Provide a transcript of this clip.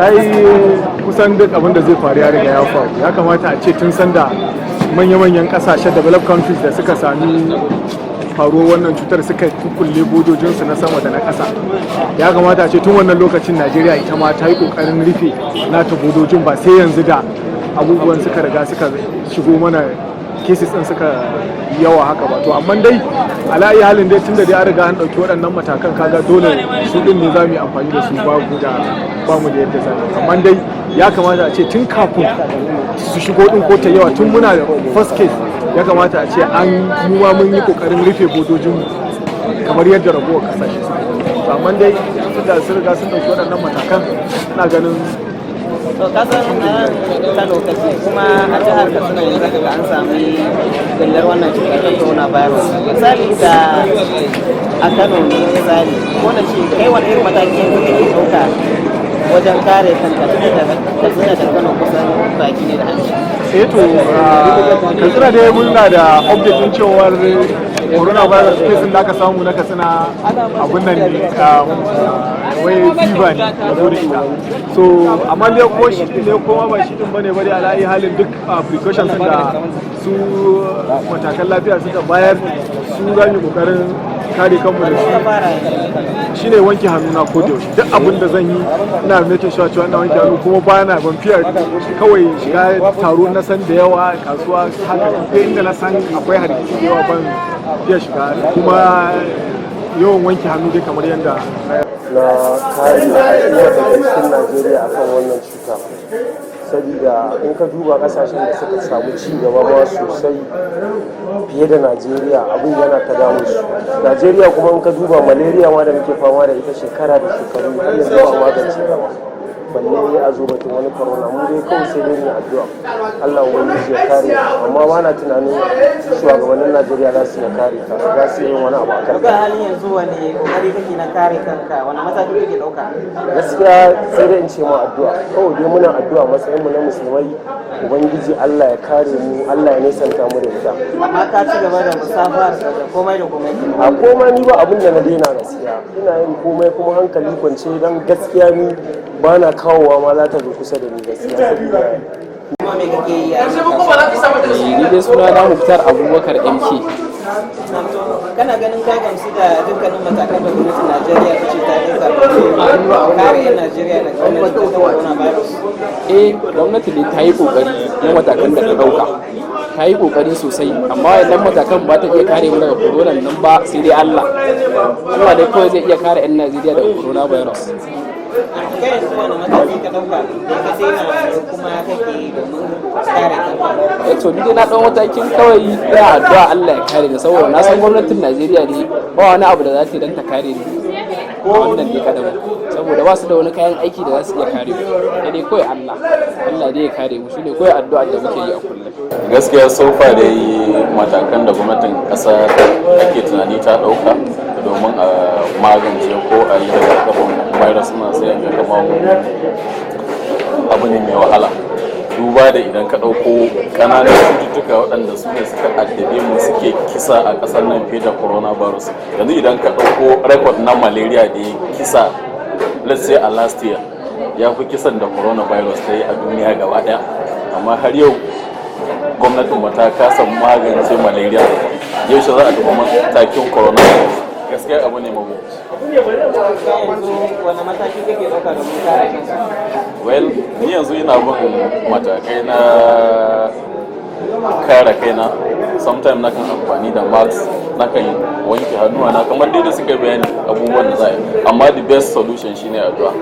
Ai kusan duk abin da zai faru ya riga ya faru. Ya kamata a ce tun sanda manya-manyan kasashe, developed countries, da suka sami faruwar wannan cutar suka kukulle bodojinsu na sama da na ƙasa, ya kamata a ce tun wannan lokacin Najeriya ita ma ta yi ƙoƙarin rufe nata bodojin, ba sai yanzu da abubuwan suka riga suka shigo mana, cases din suka yawa haka ba. To amma dai ala ayi halin dai, tunda dai an riga an ɗauki waɗannan matakan, kaga dole su ɗin ne za mu yi amfani da su, babu da ba mu da yadda za mu. Amma dai ya kamata a ce tun kafin su shigo ɗin ko ta yawa, tun muna da first case, ya kamata a ce an mu ma mun yi kokarin rufe bodojinmu kamar yadda ragowar kasashe suka yi. To amma dai tunda sun riga sun ɗauki waɗannan matakan, ina ganin To ka san a nan Kano kake, kuma a jihar Katsina yanzu haka an sami bullar wannan cutar ta coronavirus. Misali, da a Kano ne, misali, ko na ce kai, wani irin mataki yanzu kake ɗauka wajen kare kanka, tunda da Katsina da Kano kusan baki ne da hanci? Eh to, Katsina dai muna da update din cewar coronavirus case da aka samu na Katsina, abun nan ne, wai fever ne ya zo da ita. So amma dai ko shi din ne ko ma ba shi din bane ba dai, ala ayi halin duk precautions da su matakan lafiya suka bayar, su za mu yi kokarin kare kanmu da su. Shine wanke hannu na ko da yaushe. Duk abin da zan yi, ina making sure cewa ina wanke hannu, kuma ba na ban fiya kawai shiga taro na san da yawa, kasuwa haka dai inda na san akwai hargitsi da yawa, ban fiya shiga, kuma yawan wanke hannu dai kamar yadda na kare al'ummar da ke cikin Najeriya akan wannan cuta, saboda in ka duba kasashen da suka samu ci gaba ma sosai fiye da Najeriya, abin yana ta damun su. Najeriya kuma in ka duba malaria ma da muke fama da ita shekara da shekaru, har yanzu ba magance ta ba, balle a zo batun wani corona. Mu dai kawai sai dai mu addu'a Allah Ubangiji ya kare, amma ba na tunanin shugabannin Najeriya za su iya kare ta, za su iya yin wani abu a kan Ga halin yanzu, wani kokari kake na kare kanka? Wani mataki kake dauka? Gaskiya sai dai in ce ma addu'a kawai dai. Muna addu'a matsayin mu na Musulmai, Ubangiji Allah ya kare mu, Allah ya nisanta mu da ita. Amma ka ci gaba da musafa da komai da komai? A koma ni ba abin da na daina gaskiya. Ina yin komai kuma hankali kwance, don gaskiya ni ba na kawowa ma za ta zo kusa da ni gaskiya, saboda Kuma me kake yi a Ni dai suna na Muktar Abubakar MK. Kana ganin ka gamsu da dukkanin matakan da gwamnatin Najeriya ta ce ta ɗauka domin kare 'yan Najeriya daga wannan cutar ta coronavirus? Eh, gwamnati dai ta yi kokari na matakan da ta dauka, ta yi kokari sosai, amma wannan matakan ba ta iya kare mu daga corona nan ba, sai dai Allah. Allah dai kawai zai iya kare 'yan Najeriya daga coronavirus. Kai yanzu wani mataki ka ɗauka da ka daina kuma kake yi domin kare kanka? Eh to, ni dai na ɗau matakin kawai ina addu'a Allah ya kare ni, saboda na san gwamnatin Najeriya ne ba wani abu da za ta yi don ta kare ni a wannan dai kadamin, saboda ba su da wani kayan aiki da za su iya kare mu, sai dai kawai Allah. Allah dai ya kare mu, shine kawai addu'a da muke yi a kullum. Gaskiya so far dai matakan da gwamnatin kasa ake tunani ta dauka domin a magance ko a yi rigakafin virus na, sai ga kamar abu ne mai wahala, duba da idan ka ɗauko ƙananan cututtuka waɗanda su ne suka addabe mu, suke kisa a ƙasar nan fiye da coronavirus. Yanzu idan ka ɗauko record na malaria da ya kisa, let's say a last year, ya fi kisan da coronavirus ta yi a duniya gaba ɗaya, amma har yau gwamnatin ba ta kasa magance malaria. Yaushe za a tafi matakin coronavirus? Gaskiya abu ne mabuci. Yanzu wani mataki kake ɗauka domin kare kanka? Well, ni yanzu ina bin matakai na kare kaina. Sometimes nakan amfani da mask, nakan wanke hannuwa na kamar dai da suka bayani abubuwan da za a yi, amma the best solution shine addu'a.